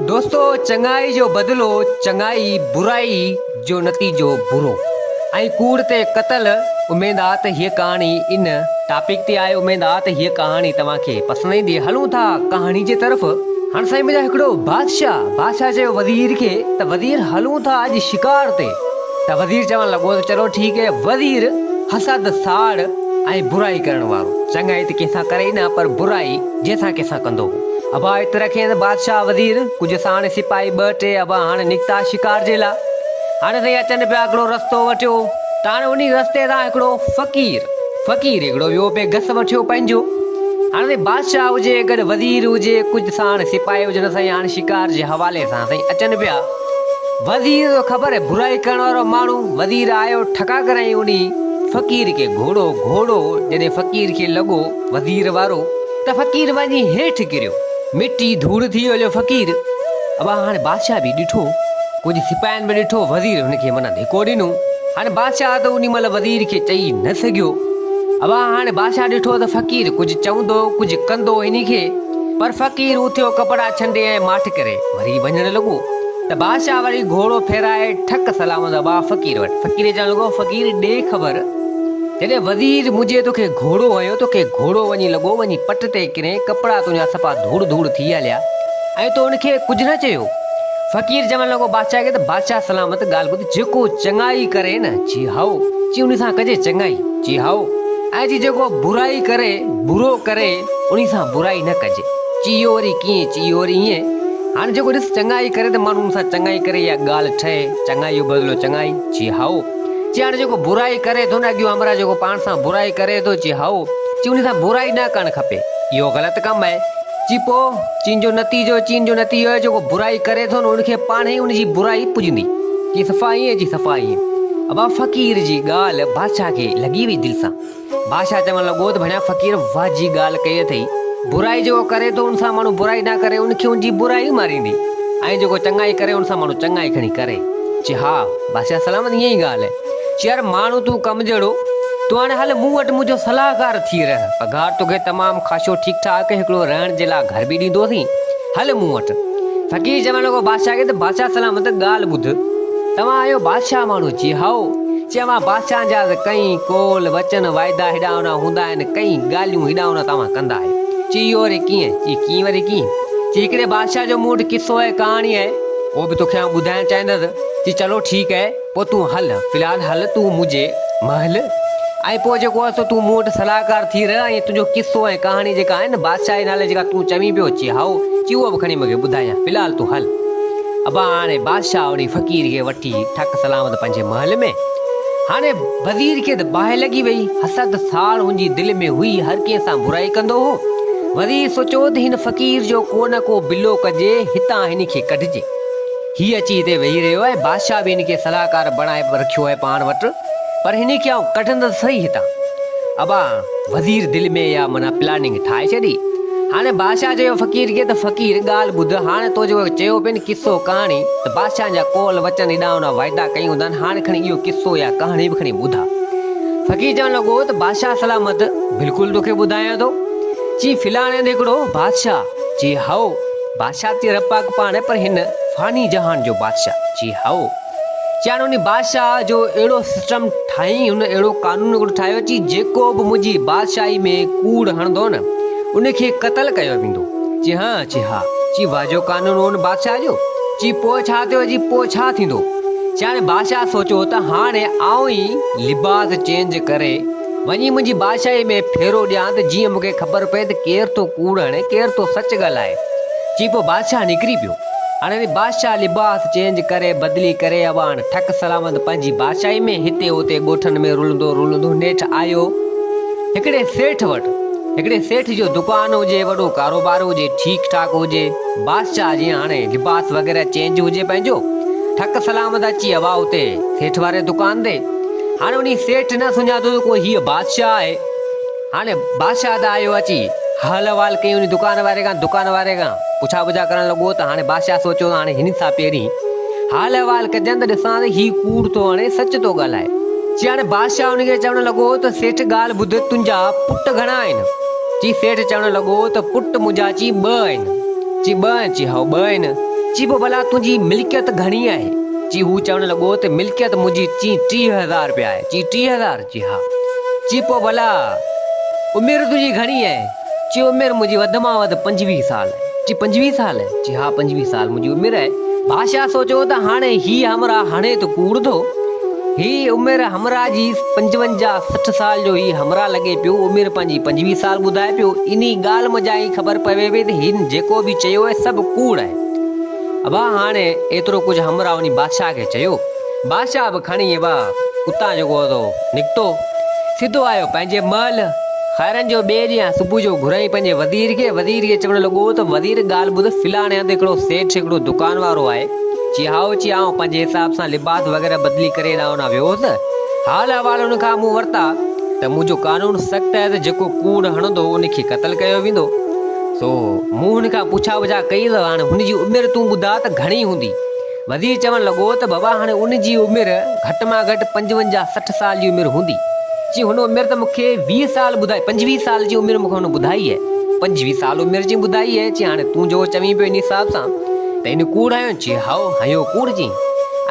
دوستو چڱائي جو بدلو چڱائي برائي جو نتيجو برو ۽ ڪوڙ تي قتل اميد آ ته هيء ڪهاڻي ان ٽاپڪ تي آهي اميد آ ته هيء ڪهاڻي توهان کي پسند ايندي هلون ٿا ڪهاڻي جي طرف. هاڻ سائين منهنجا هڪڙو بادشاهه بادشاهه چيو وزير کي ته وزير هلون ٿا اڄ شڪار تي ته وزير چوڻ لڳو ته چلو ٺيڪ هي وزير حسد ساڙ ۽ برائي ڪرڻ وارو چڱائي ته ڪنهن سان ڪري ئي نه پر برائي جنهن سان ڪنهن سان ڪندو هو. ابا ات رکين ته بادشاهه وزير، ڪجهه ساڻ سپاهي ٻه ٽي ابا هاڻ نڪتا شڪار جي لا. هاڻي سائين اچن پيا هڪڙو رستو وٺيو ته هاڻي انهي رستي تان هڪڙو فقير، فقير هڪڙو ويو پئي گس وٺيو پنهنجو. هاڻي سائين بادشاهه هجي گڏ وزير هجي ڪجهه ساڻ سپاهي هجن سائين هاڻي شڪار جي حوالي سان سائين اچن پيا. وزير ته خبر برائي ڪرڻ وارو ماڻهو، وزير آيو ٺڪا ڪرايائين انهي فقير کي گهوڙو، گهوڙو جڏهن فقير کي لڳو وزير وارو ته فقير وڃي هيٺ ڪريو. مٽي ڌوڙ ٿي ويو فقير. ابا هاڻي بادشاهه به ڏٺو، ڪجهه سپاهين به ڏٺو، وزير هن کي معنيٰ ڌڪو ڏنو. هاڻي بادشاهه ته انهي مهل وزير کي چئي نه سگهيو. ابا هاڻي بادشاهه ڏٺو ته فقير ڪجهه چوندو، ڪجهه ڪندو انهي کي. پر فقير اٿيو ڪپڙا ڇنڊي ۽ ماٺ ڪري وري وڃڻ لڳو. ته بادشاهه وري گهوڙو ڦيرائي ٺڪ سلامت ابا فقير وٽ. فقير چوڻ لڳو، فقير ڏي خبر. جڏهن وزير منهنجي توکي گهوڙو هنيو، توکي گهوڙو وڃي لڳو، وڃي پٽ تي ڪرين، ڪپڙا تنهنجا صفا ڌوڙ ڌوڙ ٿي هليا ۽ تو ان کي ڪجهه نه چيو. فقير چوڻ لڳو بادشاهه کي ته بادشاهه سلامت ڳالهه ٻڌ، جيڪو چڱائي ڪري نه، چي هائو، چي انهي سان ڪجي چڱائي، چي هائو، ۽ چي جيڪو برائي ڪري، برو ڪري، انهي سان برائي نه ڪجي، چي اهو وري ڪيئن، چي اهو وري ائين، هاڻي جيڪو ڏس چڱائي ڪري ته ماڻهو ان سان چڱائي ڪري اها ڳالهه ٺهي، چڱائي جو بدلو چڱائي، چي هائو. چي هاڻي جيڪو برائي ڪري ٿو نه اڳيون همراهه جيڪو پاڻ سان برائي ڪري ٿو چي هائو چي انهي سان برائي نه ڪرڻ کپي اهو غلط ڪم آهي چي پو چين جو نتيجو چين جو نتيجو آهي جيڪو برائي ڪري ٿو نه ان کي پاڻ ئي ان جي برائي پڄندي چي صفا ائين چي صفا ائين ابا فقير جي ڳالهه بادشاهه کي لڳي وئي دل سان بادشاهه چوڻ لڳو ته ڀڻيا فقير واهه جي ڳالهه ڪئي اٿئي. برائي جيڪو ڪري ٿو ان سان ماڻهو برائي نه ڪري ان کي ان جي برائي ماريندي ۽ جيڪو چڱائي ڪري ان سان ماڻهو چڱائي کڻي ڪري. چي ها بادشاهه سلامت ائين ئي ڳالهه آهي. چي يار ماڻهو تون ڪم جهڙو تون هاڻي هل مون وٽ منهنجو صلاحڪار ٿي رهه پگهار توکي تمام خاشو ٺيڪ ٺاڪ هڪڙو رهڻ جي لاء گهر به ڏيندوسين هل مون وٽ. فقير چوڻ لڳو بادشاهه کي ته بادشاهه سلامت ڳالهه ٻڌ توهان آهيو بادشاهه ماڻهو چي هائو. چي اوهان بادشاهن جا ته ڪئين قول، وچن، واعدا هيڏانهن هوڏانهن هوندا آهن، ڪئين ڳالهيون هيڏانهن هوڏانهن توهان ڪندا آهيو. چي اهو وري ڪيئن؟ چي ڪيئن وري ڪيئن؟ چي هڪڙي بادشاهه جو مون وٽ قصو آهي، ڪهاڻي آهي، اهو به توکي آئون ٻڌائڻ چاهيندس. چي چلو ٺيڪ آهي، پوء تون هل، في الحال هل تون منهنجي محل ۽ پوء جيڪو آهي سو تون مون وٽ صلاحڪار ٿي رهه ۽ تنهنجو قصو ۽ ڪهاڻي جيڪا آهي نه بادشاهه جي نالي جيڪا تون چوين پيو، چي هائو، چي اهو به کڻي مون کي ٻڌايان، في الحال تون هل. ابا هاڻي بادشاهه انهي فقير کي وٺي. ٿي ٺڪ سلامت پنهنجي محل ۾. هاڻي وزير کي ته باهه لڳي وئي. حسد ساڙ هن جي دل ۾ هئي، هر ڪنهن سان برائي ڪندو هو. وزير سوچيو ته هن فقير جو ڪو نه ڪو بلو ڪجي، هتان هن کي ڪڍجي. هي اچي هتي ويهي رهيو آهي، بادشاهه به هن کي صلاحڪار بڻائي رکيو آهي پاڻ وٽ، پر هن کي آئون ڪڍندس سهي هتان. ابا، وزير دل ۾ اها معنيٰ پلاننگ ٺاهي ڇڏي. هاڻي بادشاهه چيو فقير کي ته فقير ڳالهه ٻڌ، هاڻي تو جيڪو چيو پئي نه قصو ڪهاڻي ته بادشاهن جا قول وچن هيڏانهن هوڏانهن واعدا ڪيون هوندا آهن، هاڻي کڻي اهو قصو يا ڪهاڻي به کڻي ٻڌاء. فقير چوڻ لڳو ته بادشاهه سلامت، بلڪل توکي ٻڌايان ٿو. چي فلاڻي هنڌ هڪڙو بادشاهه. چي هائو. بادشاهه ته رب پاڪ پاڻ پر هن فاني جهان جو بادشاهه. چي هائو. چي هاڻي انهي بادشاهه جو اهڙو سسٽم ٺاهيائين، هن اهڙو قانون هڪڙو ٺاهيو چي جيڪو به منهنجي بادشاهي ۾ ڪوڙ هڻندو نه ان کي قتل ڪيو ويندو. چي ها، چي ها. چي واهه جو قانون هو ان بادشاهه جو. چي پوء ڇا ٿيو؟ چي پوء ڇا ٿيندو؟ چي هاڻي بادشاهه سوچيو ته هاڻي آئون ئي لباس چينج ڪري وڃي منهنجي بادشاهي ۾ ڦيرو ڏيان ته جيئن مون کي خبر پئي ته ڪير ٿو ڪوڙ هڻي ڪير ٿو سچ ڳالهائي. چي پوء بادشاهه نڪري پيو. هاڻي وري بادشاهه لباس چينج ڪري بدلي ڪري اواڻ ٺڪ سلامت پنهنجي بادشاهي ۾ هتي هتي ڳوٺن ۾ رلندو رلندو نيٺ آيو هڪڙي سيٺ وٽ. هڪڙي سيٺ جو دڪان هجي، وڏو ڪاروبار هجي، ٺيڪ ٺاڪ هجي، بادشاهه جيئن هاڻي لباس وغيره چينج هجي پنهنجو، ٺڪ سلامت اچي هوا اتي سيٺ واري دڪان تي. هاڻي انهي سيٺ نه سڃاتو ته ڪو هيء بادشاهه آهي. هاڻي بادشاهه ته آيو اچي حال احوال ڪيائين انهي دڪان واري کان، دڪان واري کان پڇا ٻڇا ڪرڻ لڳو ته هاڻي بادشاهه سوچيو ته هاڻي هن سان پهرين حال احوال ڪجن ته ڏسان ته هي ڪوڙ ٿو هڻي سچ ٿو ڳالهائي. چي هاڻي بادشاهه ان کي چوڻ لڳو ته سيٺ ڳالهه ٻڌ تنهنجا پٽ گهڻا آهن؟ چي سيٺ چوڻ لڳو ته پٽ منهنجا چي ٻه آهن. چي ٻه آهن؟ چي هائو ٻه آهن. چي پوء ڀلا تنهنجي ملڪيت گهڻي آهي؟ چي هو چوڻ لڳو ته ملڪيت منهنجي چي 30,000 رپيا آهي. چي 30,000؟ چي ها. چي پوء ڀلا عمر تنهنجي گهڻي آهي؟ چي عمر منهنجي وڌ مان وڌ 25 سال آهي. چي 25 سال؟ چي ها 25 سال منهنجي عمر آهي. بادشاهه سوچيو ته هاڻي هي همراهه هڻي ته ڪوڙ ٿو. هي عمر همراهه جي 55، 60 سال جو هي همراهه لڳي پيو، عمر پنهنجي 25 سال ٻڌائي پيو. انهي ڳالهه منجهان ئي خبر پوي پئي ته هن جيڪو به چيو آهي سڀ ڪوڙ آهي. ابا هاڻي ايترو ڪجهه همراهه وڃي بادشاهه کي چيو. بادشاهه به کڻي ابا اتان جيڪو هو سو نڪتو. سڌو آيو پنهنجي محل. خيرن جو ٻئي ڏينهن صبح جو گهرائين پنهنجي وزير کي. وزير کي چوڻ لڳو ته وزير ڳالهه ٻڌ فلاڻي هنڌ هڪڙو سيٺ هڪڙو دڪان وارو آهي. چي هائو چي آئون پنهنجي حساب سان لباس وغيره بدلي ڪري ڏانهن ويو هوس. حال احوال ان کان مون ورتا ته منهنجو قانون سخت آهي ته جيڪو ڪوڙ هڻندو ان کي قتل ڪيو ويندو. سو مون هن کان پڇا وڇا ڪئي ته هاڻي هن جي عمر تون ٻڌاء ته گهڻي هوندي. وزير چوڻ لڳو ته بابا هاڻي ان جي عمر گهٽ مان گهٽ 55 60 سال جي عمر هوندي. چي هن عمر ته مون کي 20 سال ٻڌائي 25 سال جي عمر مون کي هن ٻڌائي آهي. 25 سال عمر جي ٻڌائي آهي. چي هاڻي تون جيڪو چوين پيو ان حساب سان ته هن ڪوڙ هنيو؟ چي هائو هنيو ڪوڙ چي.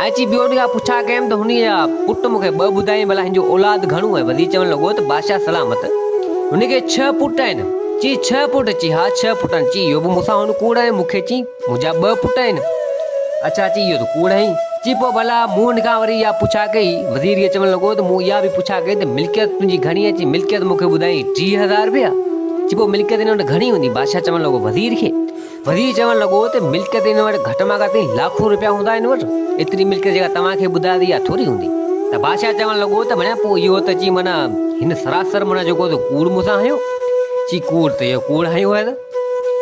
۽ چي ٻيو هن کان پڇا ڪيم ته هن جا پٽ مون کي ٻه ٻڌايائين ڀلا هن جو اولاد گهڻو آهي؟ وزير چوڻ لڳو ته بادشاهه سلامت هن کي ڇهه پٽ آهن. چي ڇهه پٽ؟ چي ها ڇهه پٽ آهن. چي اهو به مون سان هن ڪوڙ هنيو مون کي چي منهنجا ٻه پٽ آهن. اڇا چي اهو ته ڪوڙ هنئي. چي پوء ڀلا مون هن کان وري اها پڇا ڪئي. وزير کي چوڻ لڳو ته مون اها به پڇا ڪئي ته ملڪيت تنهنجي گهڻي آهي؟ چي ملڪيت مون کي ٻڌايائين 30,000 رپيا. چي پوء ملڪيت هن وٽ گهڻي هوندي؟ بادشاهه چوڻ لڳو وزير کي. وزير چوڻ لڳو ته ملڪيت هن وٽ گهٽ مان گهٽ لاکون رپيا هوندا هن وٽ، ايتري ملڪيت جيڪا توهان کي ٻڌائي ٿي اها ٿوري هوندي. ته بادشاهه چوڻ لڳو ته ڀڻيا پوء اهو ته چي معنيٰ هن سراسر معنيٰ جيڪو ته ڪوڙ مون سان هنيو. چي ڪوڙ ته اهو ڪوڙ هنيو آهي ته.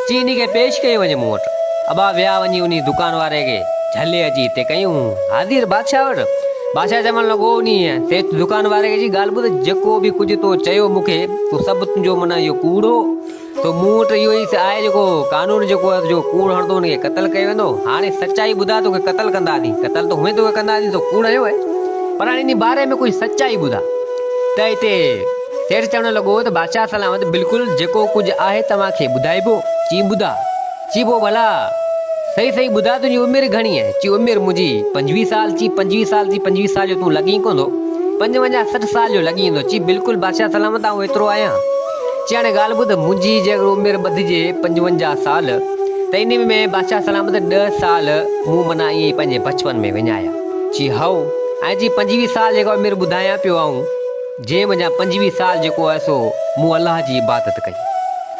چي انهي کي پيش ڪيو وڃي مون وٽ. ابا ويا وڃي انهي دڪان واري کي جهلي اچي هتي ڪيون حاضر بادشاهه وٽ. بادشاهه چوڻ لڳو انهي سيٺ دڪان واري کي چي ڳالهه ٻڌ جيڪو به ڪجهه تو چيو مون کي سو سڀ تنهنجو معنيٰ اهو ڪوڙ هو. تو مون وٽ اهو ئي آهي جيڪو قانون جيڪو آهي جو ڪوڙ هڻندو ان کي قتل ڪيو ويندو. هاڻي سچائي ٻڌاء توکي قتل ڪنداسين. قتل ته هونئن توکي ڪنداسين تو ڪوڙ هنيو آهي پر هاڻي انهي باري ۾ ڪجهه سچائي ٻڌاء. ته اتي سيٺ چوڻ لڳو ته بادشاهه سلامت بلڪل جيڪو ڪجهه آهي توهان کي ٻڌائبو. چي ٻڌاء. چي پوء ڀلا صحيح صحيح ٻڌاء تنهنجي عمر گهڻي آهي؟ چي عمر منهنجي 25 سال. چي 25 سال؟ چي 25 سال جو تون لڳين ڪونه ٿو. 55 60 سال جو لڳين ٿو. چي بلڪل بادشاهه سلامت آئون ايترو آهيان. چي هاڻي ڳالهه ٻڌ منهنجي جيڪر عمر ٻڌجي 55 سال ته انهي ۾ بادشاهه سلامت ڏهه سال مون معنيٰ ائين ئي پنهنجي بچپن ۾ وڃايا. چي هائو. ۽ چي 25 سال جيڪا عمر ٻڌايان پيو آئون جنهن منجهان 25 سال جيڪو آهي سو مون الله جي عبادت ڪئي.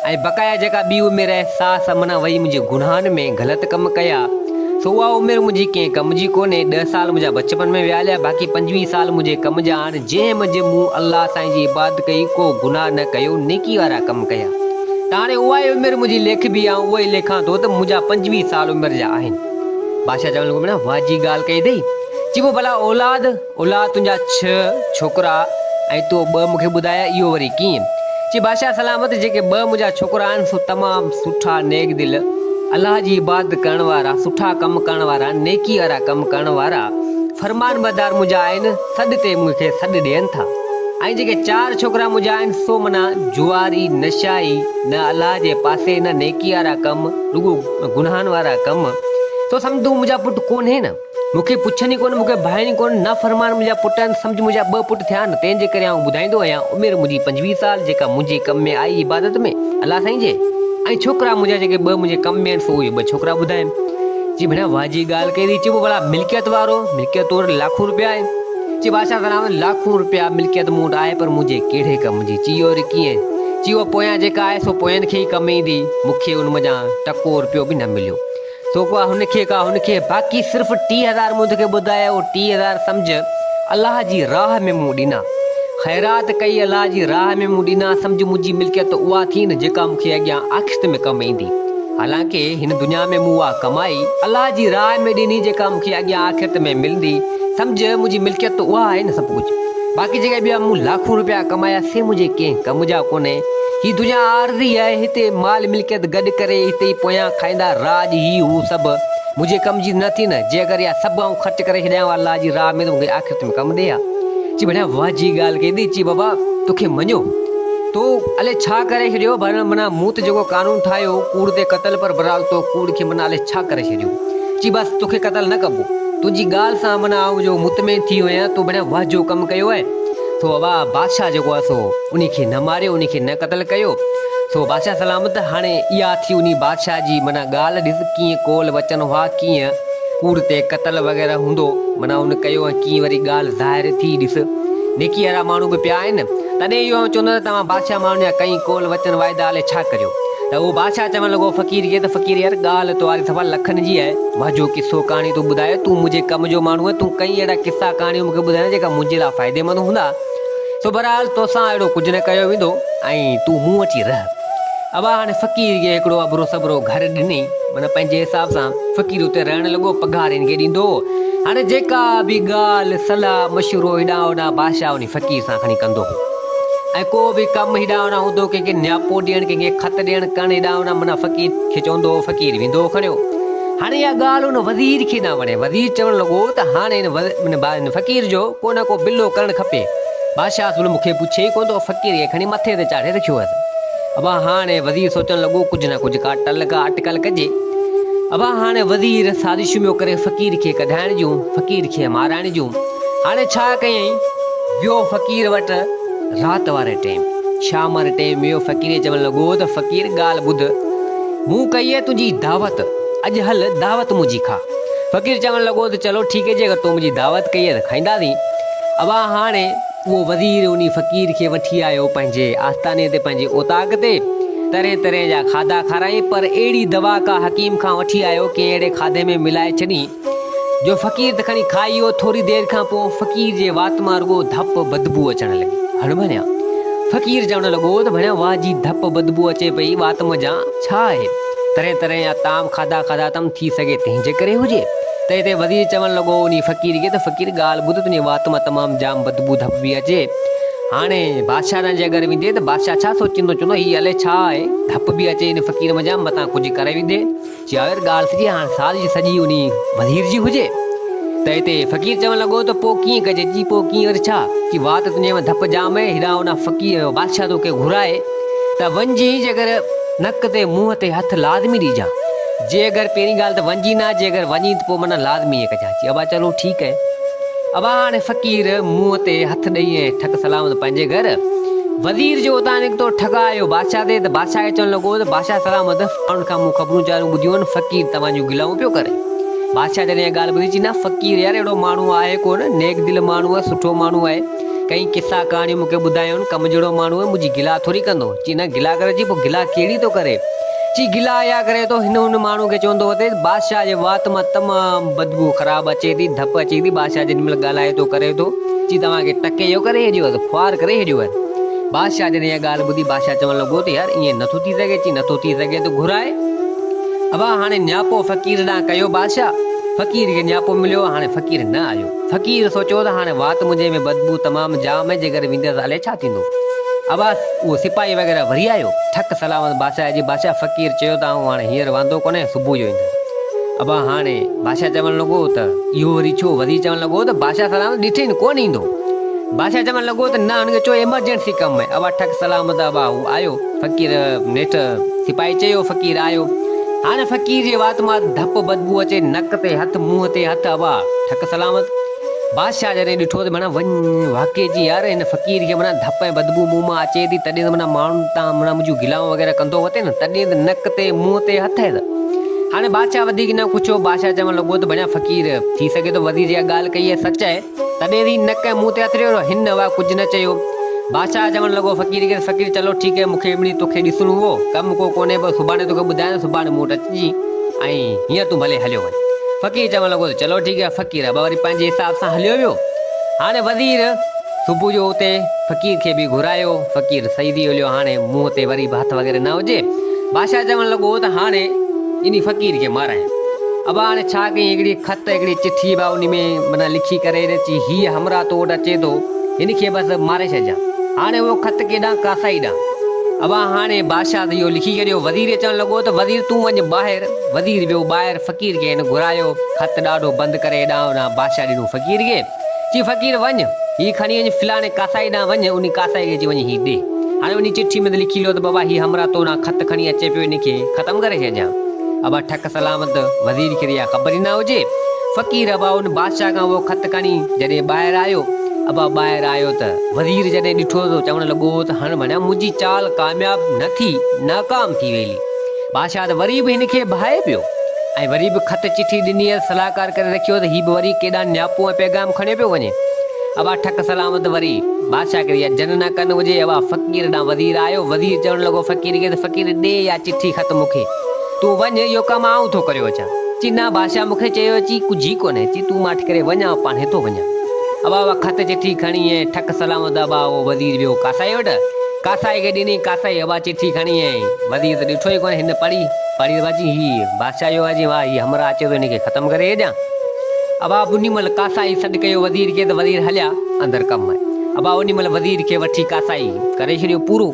۽ بقايا جيڪا ٻي عمر آهي سا سمنا وئي منهنجي گناهن ۾ غلط ڪم ڪيا سو اها عمر منهنجي ڪنهن ڪم جي ڪونهي ڏهه سال منهنجا بچپن ۾ ويا هليا باقي 25 سال منهنجي ڪم جا آهن جنهن منجهه مون الله سائين جي عبادت ڪئي ڪو گناهه نه ڪيو نيڪي وارا ڪم ڪيا ته هاڻي اها ئي عمر منهنجي ليکبي آئون اهو ئي ليکان ٿو ته منهنجا 25 سال عمر جا آهن بادشاهه چوڻ لڳو مڙا واهه جي ڳالهه ڪئي اٿئي چئبو ڀلا اولاد اولاد تنهنجا ڇهه ڇوڪرا ۽ تو ٻه مون کي ٻڌايا اهو وري ڪيئن؟ چي بادشاهه سلامت جيڪي ٻه منهنجا ڇوڪرا آهن سو تمام سٺا نيڪ دل، الله جي عبادت ڪرڻ وارا، سٺا ڪم ڪرڻ وارا، نيڪي وارا ڪم ڪرڻ وارا، فرمانبردار منهنجا آهن، سڏ تي مون کي سڏ ڏين ٿا. ۽ جيڪي چار ڇوڪرا منهنجا آهن سو معنيٰ جواري، نشائي، نه الله جي پاسي نه نيڪي وارا ڪم، رڳو گناهن وارا ڪم، سو سمجهه تون منهنجا پٽ ڪونهين نه. مون کي پڇن ئي ڪونه، مون کي ڀانئن ئي ڪونه، نافرمان منهنجا پٽ آهن، سمجهه منهنجا ٻه پٽ ٿيا آهن، تنهن جي ڪري آئون ٻڌائيندو آهيان، عمر منهنجي 25 سال، جيڪا منهنجي ڪم ۾ آئي عبادت ۾، الله سائين جي، ۽ ڇوڪرا منهنجا جيڪي ٻه منهنجي ڪم ۾ آهن، سو اهي ٻه ڇوڪرا ٻڌايم. چي ڀيڻا واهه جي ڳالهه ڪئي اٿئي، چئبو ڀلا ملڪيت وارو، ملڪيت تو وٽ لاکون رپيا آهي؟ چي بادشاهه سلامت لاکون رپيا ملڪيت مون وٽ آهي، پر منهنجي ڪهڙي ڪم جي؟ چي اهو وري ڪيئن؟ چي اها پويان جيڪا آهي، سو پوين کي ئي ڪم ايندي، مون کي ان منجهان ٽڪو رپيو به نه مليو. سو ڪا هن کي ڪا هن کي باقي صرف 3000 مون توکي ٻڌايا اهو 3000 سمجهه الله جي راهه ۾ مون ڏنا خيرات ڪئي الله جي راهه ۾ مون ڏنا سمجهه منهنجي ملڪيت اها ٿي نه جيڪا مون کي اڳيان آخرت ۾ ڪم ايندي حالانڪه هن دنيا ۾ مون اها ڪمائي الله جي راهه ۾ ڏني جيڪا مون کي اڳيان آخرت ۾ ملندي سمجهه منهنجي ملڪيت ته اها آهي نه سڀ ڪجهه باقي جيڪي ٻيا مون لاکون روپيا ڪمايا سي منهنجي ڪنهن ڪم جا ڪونهي. هي دنيا عارضي آهي هتي مال ملڪيت گڏ ڪري هتي ئي پويان کائيندا راڄ هي هو سڀ منهنجي ڪم جي نه ٿي نه جي اگر اها سڀ آئون خرچ ڪري ڇڏيان ها الله جي راهه ۾ ته مونکي آخرت ۾ ڪم ڏي ها. چي ڀڻيا واهه جي ڳالهه ڪئي اٿئي چي بابا توکي مڃيو تو الائي ڇا ڪري ڇڏيو بهرحال معنيٰ مون ته جيڪو قانون ٺاهيو ڪوڙ تي قتل پر بهرحال تو ڪوڙ کي معنيٰ الائي ڇا ڪري ڇڏيو. چي بس توکي قتل نه ڪبو. تنهنجي ڳالهه سان معنيٰ آئون جو مطمئن ٿي ويو آهيان، تو بڻيا واهه جو ڪم ڪيو آهي. سو ابا بادشاهه جيڪو آهي سو انهي کي نه ماريو، انهي کي نه قتل ڪيو. سو بادشاهه سلامت هاڻي اها ٿي انهي بادشاهه جي معنيٰ ڳالهه ڏس ڪيئن قول وچن هئا، ڪيئن ڪوڙ تي قتل وغيره هوندو معنيٰ ان ڪيو ۽ ڪيئن وري ڳالهه ظاهر ٿي ڏس. نيڪي وارا ماڻهو به پيا آهن. تڏهن اهو آئون چوندس ته توهان بادشاهه ماڻهن جا ڪئين قول وچن واعدا الائي ڇا ڪريو. ته اهو بادشاهه چوڻ لڳو فقير کي ته فقير يار ڳالهه تو واري صفا لکن جي آهي. واهه جو قصو ڪهاڻي تو ٻڌايو، تون منهنجي ڪم جو ماڻهو آهين، تون ڪئين اهڙا قصا ڪهاڻيون مون کي ٻڌايان جيڪا منهنجي لاء فائديمند هوندا. سو بهرحال توسان اهڙو ڪجهه نه ڪيو ويندو ۽ تون مون وٽ ئي رهه. ابا هاڻي فقير کي هڪڙو اڀرو سڀرو گهر ڏني، معنيٰ پنهنجي حساب سان فقير اتي رهڻ لڳو، پگهار هن کي ڏيندو هو. هاڻي جيڪا به ڳالهه، صلاح، مشورو هيڏانهن هوڏانهن بادشاهه انهي فقير سان کڻي ڪندو هو ۽ ڪو به ڪم هيڏانهن هوڏانهن هوندو هو، ڪنهن کي نياپو ڏيڻ، ڪنهن کي خط ڏيڻ ڪرڻ هيڏانهن هوڏانهن معنيٰ فقير کي چوندو هو، فقير ويندو هو کڻيو. هاڻي اها ڳالهه ان وزير کي نه وڻي. وزير چوڻ لڳو ته هاڻي هن فقير جو ڪو نه ڪو بلو ڪرڻ کپي. بادشاهه اصل مون کي پڇي ئي ڪونه ٿو، فقير کي کڻي مٿي تي چاڙهي رکيو هئس. ابا هاڻي وزير سوچڻ لڳو ڪجهه نه ڪجهه ڪا ٽل ڪا اٽڪل ڪجي. ابا هاڻي وزير سازشون پيو ڪري فقير کي ڪڍائڻ جون، فقير کي مارائڻ جون. هاڻي ڇا ڪيائين؟ ويو فقير وٽ رات واري ٽيم، شام واري ٽيم ويو فقير کي چوڻ لڳو ته فقير ڳالهه ٻڌ، مون ڪئي آهي تنهنجي دعوت، اڄ هل دعوت منهنجي کاء. فقير چوڻ لڳو ته چلو ٺيڪ آهي جيڪر تو منهنجي دعوت ڪئي آهي ته کائينداسين. ابا هاڻي اهو وزير انهي فقير کي وٺي آيو پنهنجي آستاني تي پنهنجي اوطاق تي طرحين طرحين جا کاڌا کارائين پر اهڙي دوا ڪا حڪيم کان وٺي آيو ڪنهن اهڙي کاڌي ۾ ملائي ڇڏي جو فقير ته کڻي کائي ويو ٿوري دير کان پوء فقير جي وات مان رڳو ڌپ بدبوء اچڻ لڳي هڻ ڀڻيا فقير چوڻ لڳو ته ڀڻيا واهه جي ڌپ بدبوء اچي پئي وات منجهان ڇا آهي طرحين طرحين جا طعام کاڌا کاڌا اٿم ٿي سگهي تنهن جي ڪري هجي. تنهن تي وزير چوڻ لڳو انهي فقير کي ته فقير ڳالهه ٻڌ تنهنجي وات مان تمام جام بدبوء ڌپ پئي اچي. هاڻي بادشاهه ڏانهن جي اگر ويندي ته بادشاهه ڇا سوچيندو چوندو هي الائي ڇا آهي ڌپ پئي اچي هن فقير منجهان متان ڪجهه ڪري ويندي. چيو يار ڳالهه سڄي هاڻ سازش سڄي انهي وزير جي هجي. تنهن تي فقير چوڻ لڳو ته پوء ڪيئن ڪجي؟ چي پوء ڪيئن وري ڇا؟ چي وات تنهنجي مان ڌپ جام آهي هيڏانهن هوڏانهن فقير بادشاهه توکي گهرائي ته وڃجين جيڪر نڪ تي منهن تي هٿ لازمي ڏجان. جي اگر پهرين ڳالهه ته وڃجي نه، جي اگر وڃين ته پوء معنيٰ لازمي ائين ڪجان. چي ابا چلو ٺيڪ اهي. ابا هاڻي فقير منهن تي هٿ ڏئي ۽ ٺڪ سلامت پنهنجي گهر. وزير جو اتان نڪتو ٺڪ آيو بادشاهه تي ته بادشاهه کي چوڻ لڳو ته بادشاهه سلامت ماڻهن کان مون خبرون چارون ٻڌيون آهن فقير توهان جون گلائون پيو ڪري. بادشاهه جڏهن اها ڳالهه ٻڌي چي نه فقير يار اهڙو ماڻهو آهي ڪونه، نيڪ دل ماڻهو آهي، سٺو ماڻهو آهي. ڪئين قصا ڪهاڻيون مون کي ٻڌايائون، ڪم جهڙو ماڻهو آهي، منهنجي گلا ٿوري ڪندو. چي نه گلا ڪري چي پوء گلا ڪهڙي ٿو ڪري؟ چي گلا اها ڪري ٿو هن هن ماڻهو کي چوندو وتي ته بادشاهه جي وات مان تمام بدبوء خراب اچي ٿي، ڌپ اچي ٿي، بادشاهه جيڏي مهل ڳالهائي ٿو ڪري ٿو، چي توهان کي ٽڪي جو ڪري ڇڏيو آهي، خوار ڪري ڇڏيو آهي. بادشاهه جڏهن اها ڳالهه ٻڌي، بادشاهه چوڻ لڳو ته يار ائين نٿو ٿي سگهي، چي نٿو ٿي سگهي ته گهرائي. ابا هاڻي نياپو فقير ڏانهن ڪيو بادشاهه، فقير کي نياپو مليو، هاڻي فقير نه آيو. فقير سوچيو ته هاڻي وات منهنجي ۾ بدبوء تمام جام آهي، جيڪر ويندس الائي ڇا ٿيندو. ابا اهو سپاهي وغيره وري آيو. ٺڪ سلامت بادشاهه جي بادشاهه فقير چيو ته آئون هاڻي هينئر واندو ڪونهي صبح جو ايندس. ابا هاڻي بادشاهه چوڻ لڳو ته اهو وري ڇو؟ وزير چوڻ لڳو ته بادشاهه سلامت ڏٺئي نه ڪونه ايندو. بادشاهه چوڻ لڳو ته نه هن کي چئو ايمرجنسي ڪم آهي. ابا ٺڪ سلامت ابا هو آيو. فقير نيٺ سپاهي چيو فقير آيو. هاڻي فقير جي وات مان ڌپ بدبوء اچي نڪ تي هٿ منهن تي هٿ ابا ٺڪ سلامت. بادشاهه جڏهن ڏٺو ته معنيٰ وڃ واقعي جي يار هن فقير کي معنيٰ ڌپ ۽ بدبوء منهن مان اچي ٿي تڏهن ته معنيٰ ماڻهن تان معنيٰ منهنجون گلائون وغيره ڪندو وتي نه تڏهن ته نڪ تي منهن تي هٿ آهي ته هاڻي بادشاهه وڌيڪ نه پڇيو بادشاهه چوڻ لڳو ته ڀڻيا فقير ٿي سگهي ٿو وزير جيڪا ڳالهه ڪئي آهي سچ آهي تڏهن ته هي نڪ ۽ منهن تي هٿ ڏيو هن اها ڪجهه نه چيو بادشاهه چوڻ لڳو فقير کي ته فقير چلو ٺيڪ آهي مون کي ابڙي توکي ڏسڻو هو ڪم ڪو ڪونهي پر سڀاڻي توکي ٻڌايان ته سڀاڻي مون وٽ اچجين ۽ هينئر تون ڀلي هليو وڃ. فقير چوڻ لڳو ته چلو ٺيڪ آهي. فقير ابا وري پنهنجي حساب سان هليو ويو. هاڻي وزير صبح جو اتي فقير کي به گهرايو. فقير صحيح ٿي هليو. هاڻي منهن تي وري به هٿ وغيره نه هجي. بادشاهه چوڻ لڳو ته هاڻي انهي فقير کي مارايان. ابا هاڻي ڇا ڪيئين هڪڙي خط هڪڙي چٺي به انهي ۾ معنيٰ لکي ڪري چي هيء همراهه تو وٽ اچي ٿو. هن کي بس ماري ڇڏجان. هاڻي اهو خط ڪيڏانهن ڪاسائي ڏانهن. ابا هاڻي بادشاهه ته اهو لکي ڇڏيو. وزير اچڻ لڳو ته وزير تون وڃ ٻاهر. وزير ويو ٻاهر فقير کي هن گهرايو. خط ڏاڍو بند ڪري هيڏانهن هوڏانهن بادشاهه ڏنو فقير کي. چي فقير وڃ هي کڻي وڃ فلاڻي ڪاسائي ڏانهن وڃ انهي ڪاسائي کي اچي وڃي هي ڏي. هاڻي انهي چٺي ۾ ته لکي ليو ته بابا هي همراهه تو ڏانهن خط کڻي اچي پيو ان کي ختم ڪري ڇڏجان. ابا ٺڪ سلامت وزير کي ته اها خبر ئي نه هجي. فقير ابا ان بادشاهه کان اهو خط کڻي جڏهن ٻاهر آيو. ابا ٻاهر آيو ته وزير جڏهن ڏٺو ته چوڻ لڳو ته هڻ ڀڻيا منهنجي چال ڪامياب نه ٿي ناڪام ٿي ويلي. بادشاهه ته وري به هن کي ڀانئي پيو ۽ وري به خط چٺي ڏني ۽ صلاحڪار ڪري رکيو ته هي به وري ڪيڏانهن نياپو ۽ پيغام کڻيو پيو وڃي. ابا ٺڪ سلامت وري بادشاهه کي اها جن نه ڪن هجي. ابا فقير ڏانهن وزير آيو. وزير چوڻ لڳو فقير کي ته فقير ڏي اها چٺي خط مون کي. تون وڃ اهو ڪم آئون ٿو ڪريو اچان. چي نه بادشاهه مون کي چيو چي ڪجهه ئي ڪونهي. چي تون ماٺ ڪري وڃ آئون پاڻهي ٿو وڃان. ابا اها خط چٺي کڻي ۽ ٺڪ سلامت ابا اهو وزير ويو ڪاسائي وٽ. ڪاسائي کي ڏني. ڪاسائي ابا چٺي کڻي ۽ وزير ته ڏٺو ئي ڪونه هن پڙهي پڙهي ته چي هي بادشاهه جو آهي چي واهه هي همراهه اچي ٿو هن کي ختم ڪري ڇڏيان. ابا انهي مهل ڪاسائي سڏ ڪيو وزير کي ته وزير هليا اندر ڪم آهي. ابا انهي مهل وزير کي وٺي ڪاسائي ڪري ڇڏيو پورو.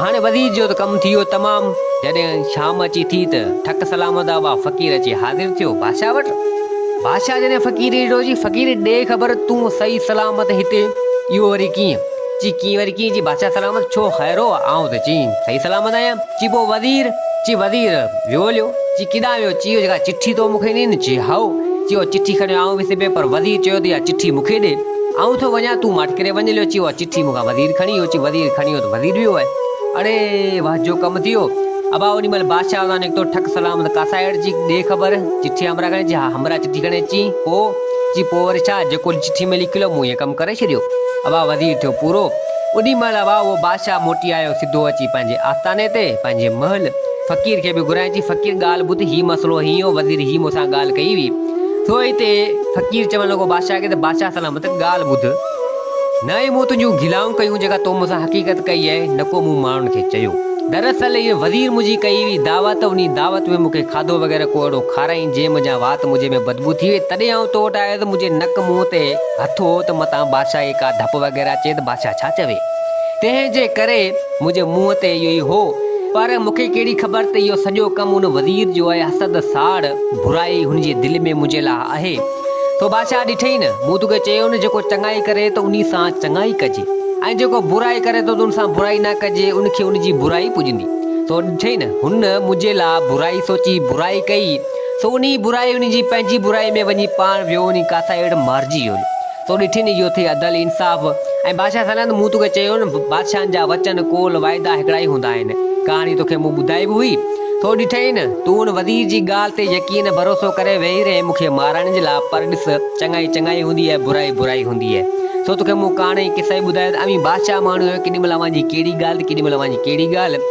هاڻي وزير جو ته ڪم ٿي ويو تمام. جڏهن شام اچي ٿي ته ٺڪ سلامت ابا فقير اچي حاضر ٿيو بادشاهه وٽ. بادشاهه جڏهن فقير کي ڏٺو چي فقير ڏي خبر تون صحيح سلامت هتي اهو وري ڪيئن؟ چي ڪيئن وري ڪيئن؟ چي بادشاهه سلامت ڇو خير هو؟ آئون ته چي صحيح سلامت آهيان. چي پوء وزير؟ چي وزير ويو هليو. چي ڪيڏانهن ويو؟ چي اهو جيڪا چٺي تو مون کي ڏني نه؟ چي هائو. چي اها چٺي کڻيو آئون ويس پئي پر وزير چيو ته اها چٺي مون کي ڏي. آئون ٿو وڃان تون ماٺ ڪري وڃ هليو. چي اها چٺي مون کان وزير کڻي ويو. چي وزير کڻي ويو ته وزير ويو آهي. اڙي واهه جو ڪم ٿي ويو. ابا انهي مهل بادشاهه اتان نڪتو ٺڪ سلامت ڪاسائي وٽ چي ڏي خبر چٺي همراهه کڻي؟ چي ها همراهه چٺي کڻي چي پوء؟ چي پوء وري ڇا جيڪو چٺي ۾ لکيل هو مون اهي ڪم ڪري ڇڏيو. ابا وزير ٿيو پورو. اوڏي مهل ابا اهو بادشاهه موٽي آيو سڌو اچي پنهنجي آستاني تي، پنهنجي محل. فقير کي به گهرائين چي فقير ڳالهه ٻڌ هي مسئلو هيئن هو وزير هي مون سان ڳالهه ڪئي هئي. سو اتي فقير چوڻ لڳو بادشاهه کي ته بادشاهه سلامت ڳالهه ٻڌ. نه ئي مون تنهنجون گلائون ڪيون جيڪا تو مون سان حقيقت ڪئي آهي نه ڪو مون ماڻهن کي چيو. دراصل اهو وزير منهنجي ڪئي هئي دعوت، انهي دعوت ۾ مون کي کاڌو وغيره ڪو اهڙو کارائين جنهن منجهان وات منهنجي ۾ بدبو ٿي وئي، تڏهن آئون تو وٽ آيس، منهنجي نڪ منهن تي هٿ هو ته متان بادشاهه کي ڪا ڌپ وغيره اچي ته بادشاهه ڇا چوي؟ تنهن جي ڪري منهنجي منهن تي اهو ئي هو، پر مون کي ڪهڙي خبر ته اهو سڄو ڪم ان وزير جو آهي، حسد، ساڙ، برائي هن جي دل ۾ منهنجي لاء آهي. سو بادشاهه ڏٺئي نه، مون توکي چيو نه جيڪو چڱائي ڪري ته انهي سان چڱائي ڪجي. ۽ جيڪو برائي ڪري ٿو ته ان سان برائي نه ڪجي، ان کي ان جي برائي پڄندي. سو ڏٺئي نه، هن منهنجي لاء برائي سوچي، برائي ڪئي، سو انهي برائي ان جي پنهنجي برائي ۾ وڃي پاڻ ويو، انهي ڪاسائي وٽ مارجي ويو. سو ڏٺئي نه، اهو ٿئي عدل انصاف. ۽ بادشاهه سلامت، مون توکي چيو نه، بادشاهن جا وچن، قول، واعدا هڪڙا ئي هوندا آهن. ڪهاڻي توکي مون ٻڌائي به هئي. سو ڏٺئي نه، تون ان وزير جي ڳالهه تي يقين ڀروسو ڪري ويهي رهين مون کي مارڻ جي لاء، پر ڏس، چڱائي چڱائي هوندي آهي، برائي برائي هوندي آهي. سو توکي مون ڪهاڻي ۽ قصا ئي ٻڌايو ته اوهين بادشاهه ماڻهو آهيو، ڪيڏي مهل اوهان جي ڪهڙي ڳالهه ته ڪيڏي مهل اوهان جي ڪهڙي ڳالهه.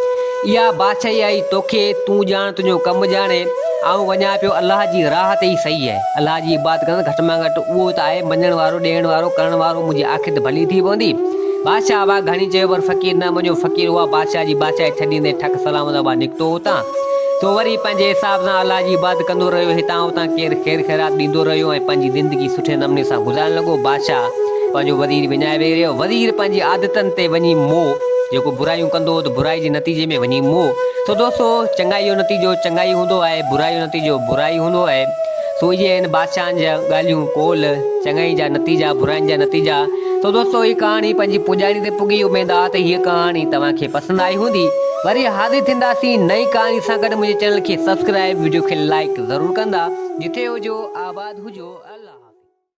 اها بادشاهي آئي توکي، تون ڄاڻ تنهنجو ڪم ڄاڻي. آئون وڃان پيو الله جي راهه تي ئي صحيح آهي. الله جي عبادت ڪندس، گهٽ مان گهٽ اهو ته آهي مڃڻ وارو، ڏيڻ وارو، ڪرڻ وارو، منهنجي آخرت ڀلي ٿي پوندي. بادشاهه اها گهڻي چيو پر فقير نه مڃيو. فقير اها بادشاهه جي بادشاهي ڇڏيندي ٺڪ سلامت اها نڪتو اتان. سو وري پنهنجي حساب سان الله جي عبادت ڪندو رهيو، هتان هتان ڪير خير خيرات ڏيندو رهيو ۽ پنهنجي زندگي سٺي نموني سان گذارڻ لڳو. بادشاهه پنهنجو وزير وڃائي ويهي رهيو. وزير پنهنجي عادتن تي وڃي مئو. جيڪو برايون ڪندو هو ته برائي جي نتيجي ۾ وڃي مئو. سو دوستو چڱائي جو نتيجو چڱائي هوندو آهي، برائي جو نتيجو برائي هوندو آهي. سو اهي آهن بادشاهن جا ڳالهيون، قول، چڱائي جا نتيجا، براين جا نتيجا. سو دوستو هي ڪهاڻي پنهنجي پڄاڻي تي پڳي. اميد آ ته هيء ڪهاڻي توهان کي پسند آئي هوندي. وري حاضر ٿينداسين نئين ڪهاڻي سان گڏ منهنجي چينل کي سبسڪرائب وڊيو کي لائيڪ ضرور ڪندا جتي هجو آباد هجو.